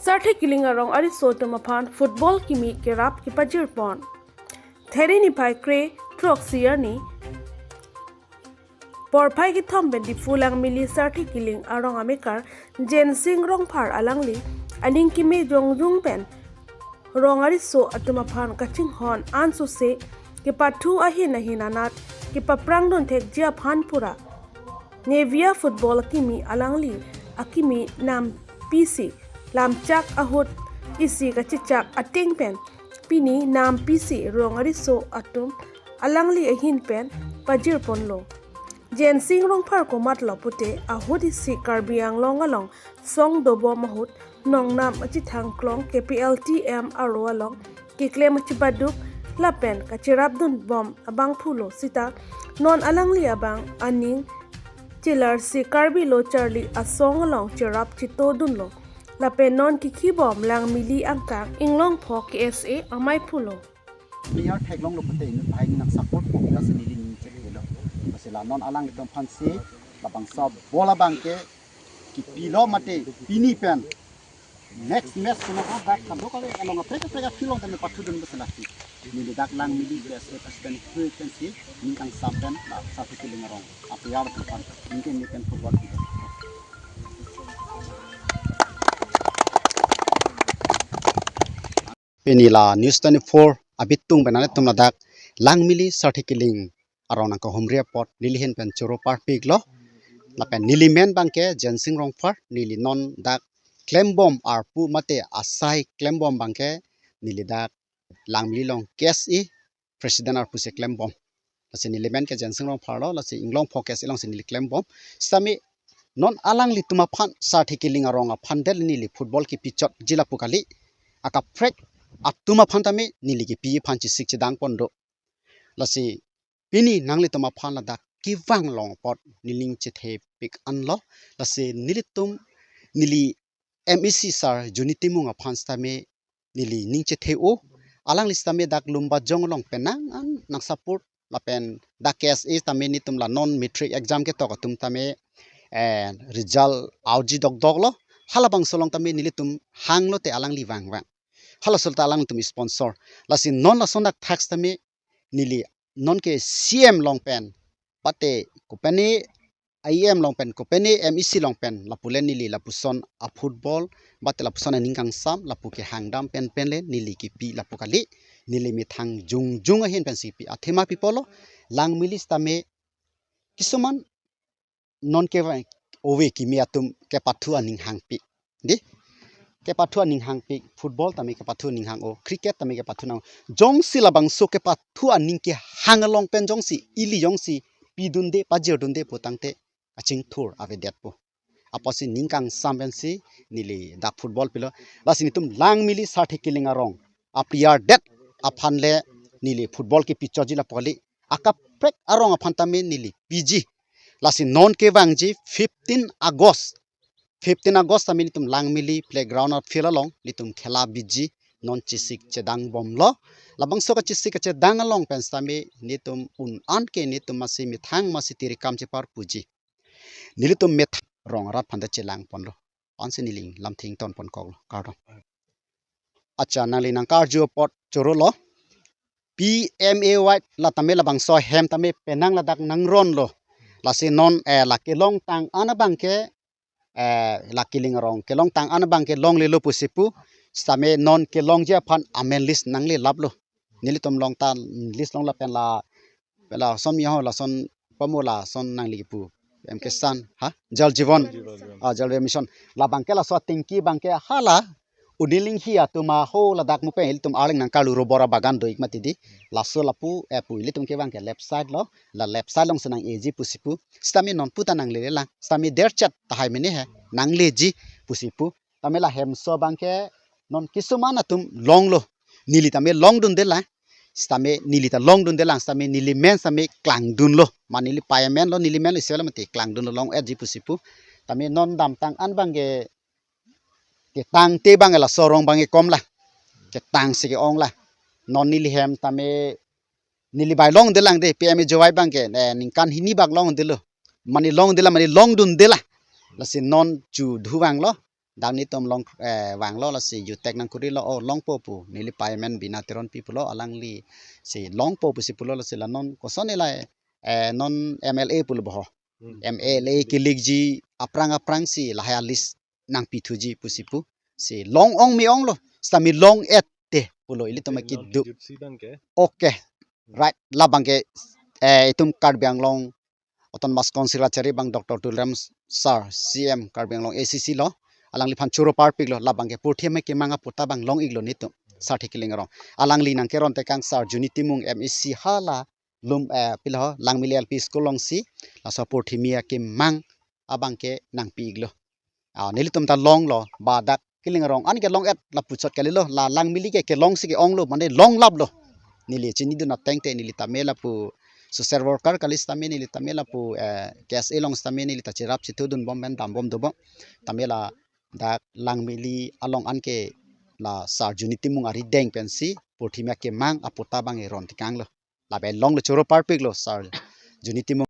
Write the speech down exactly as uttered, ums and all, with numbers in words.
Sarthe Killing arong ariso atum aphan football kimi kerap kepajirpon. Theri niphai kre throksi arni porphai kethom pen Diphu Langmili Sarthe Killing arong amekar Jensing Rongphar alangli aning keme jongjung pen rong ariso atum aphan kachinghon ansose kepathu ahin ahin anat kepaphrangdun thekji aphan pura Nevia football akimi alangli akimi nam pisi lamchak ahut isi kachechak ateng pen pini nam pisi rong ariso atum alangli ahin pen pajirponlo. Jensing Rongphar komatlo pute ahut isi Karbi Anglong along song dobom ahut nongnam achithang klong K P L T M aro along keklem achibaduk lapen kachirapdunbom abangphulo sita non alangli abang aning chelarsi Karbi Lo Charli asong along chirap chitodunlo. Lapen non kikhibom Langmili angkang Inglongpho K S A amei phulo. Player theklonglo pute inut bahai nang support po, lasi neli ning chethelo. Lasi la non alanglitum aphansi labangso ball abangke kipilo mate pini pen next match kuna ha dak kadokave along kaprek kaprek a-field along tame pathudun besi lasi. Neli dak Langmili K S A president hui pensi ning kangsam pen la Sarthe Killing arong a-player atum aphan ning ke ning pen football kita. Pini la News twenty-four abitung pen nanglitum ladak Langmili Sarthe Killing arong nangkahumri apot neli ahin pen choro parpiklo. Lapen neli men abangke Jensing Rongphar, neli non dak klembom arpu mate asai klembom abangke neli dak Langmili along K S A president arpu si klembom. Lasi neli men ke Jensing Rongphar lo, lasi Inglongpho K S A alongsi neli klembom. Sitame non alanglitum aphan Sarthe Killing arong aphan det neli football kipichotji lapu kali. Akaprek atum aphan tame neli kipi aphan chesik chedangpon do. Lasi pini nanglitum aphan ladak kevang along apot neli ning chethepik anlo. Lasi nelitum neli M A C sir Johny Timung aphan sitame neli ning chethe-o. Alangli sitame dak Lumbajong along penang an nang support lapen dak K S A tame netum la non matric exam ketok atum tame, eh, result autji dokdoklo. Halabangso along tame nelitum hanglote alangli vangvang. Halaso ta alangtum sponsor. Lasi non lason dak thak sitame neli non ke C M along pen mate kopine I M along pen kopine M A C along pen lapu le neli lapuson a-football mate lapuson aning kangsam lapu kehangdam pen pen le neli kipi lapu kali. Neli methang jongjung ahin pensi pi athema pipolo. Langmili sitame kisuman non ke ove kimi atum kepathu aning hangpik. Di? Kepathu aning hangpik, football tame kepathu aning hang-o, cricket tame kepathu nang. Jongsi labangso kepathu aning kehang along pen jongsi ili jongsi pidunde, pajirdunde pu tangte kachingthur avedetpo. Apotsi ning kangsam pensi neli dak football pilo. Lasi netum Langmili Sarthe Killing arong a-player det aphan le neli football kipichotji lapu kali. Akaprek arong aphan tame neli piji. Lasi non kevangji fifteen August. Fifteen August tame netum Langmili playground a-field along netum khela biji, non chesik chedangbomlo. Labangso kachesik kachedang along pen sitame netum un-an ke netum masi methang masi tirikam cheparpuji. Nelitum methang rong arat aphan ta chelangponlo. Ansi neli lamthe ingtonponkoklo. Kardom. Acha, nangli nangkarju apot chorolo. P M A Y la tame labangso ahem tame penang ladak nangronlo. Lasi non, eh, la kelongtang an abangke, eh, la Killing arong kelongtang an abangke longlelo pusi pu. Sitame non kelongji aphan amen list nanglelaplo. Nelitum longta list long lapen la, la son mi ho, la son pamo, la son nangli kipu. M K San, ha? Jal Jeevan. Ah, Jal Jeevan Mission. Labangke laso atingki abangke hala Uniling hi atum aho ladak mu pen ilitum arleng nangkarlu rubber abagan do-ik mati di. Laso lapu, eh, pu ilitum kevang ke left side lo. La left side alongsi nang-eji pusi pu. Sitame non puta nanglelelang. Sitame derchet tahai mene he. Nangleji pusi pu. Tame la hemso abangke non kisuman atum longlo. Neli tame longdundelang. Sitame neli ta longdundelang. Sitame neli men sitame klangdunlo. Ma neli paya menlo, neli menlo isi lo mati klangdunlo, long-etji pusi pu. Tame non damtang an abangke ketangte abang laso arong abang ekom la. Ketangsi ke-ong la. Non neli hem tame neli bai longdelang de P M A Y abangke, eh, ningkan hini bak longdelo. Mane longdela, mane longdundela. Lasi non chu duvanglo. Dak netum long, eh, vanglo lasi UTAC nangkurilo, o longpo pu. Neli payment Bina Teronpi pulo, alangli si longpo pusi pulo, lasi la non koson neli, eh, non MLA pulo boho. Hmm. MLA kilikji aphrang aphrang si lahai a-list nangpithuji pusi pu. Si long-ong me-onglo, sitame long-et te pulo, ilitum akiduk. Jut si abang ke. Okay. Right, labang ke, eh, itum Karbi Anglong Autonomous Council achari abang Doctor Tuliram Sir, CEM Karbi Anglong ACC lo. Alangliphan choro parpiklo, labang ke purthimya kemang apatta abang long-iklo netum. Sir Thekilling Ronghang. Alangli nangkeron tekang Sir Juni Timung MAC hala lum, eh, pilo Langmili LP School alongsi, laso purthimya kemang abang ke nangpi-iklo. Ah, nelitum ta longlo, ba dak Killing Ronghang an ke long-et lapuchot kalilo, la Langmili ke kelong si ke-onglo, mane longlaplo. Neli chinidun ateng te neli tame lapu social worker kali sitame, neli tame lapu, eh, KSA along sitame neli ta cherap chithu dunbom pen dambom dobom. Tame ladak Langmili along an ke la Sir Juni Timung arideng pensi purthimya kemang apatta abang eron tekanglo. Lapen longlo, choro parpiklo Sir Juni Timung.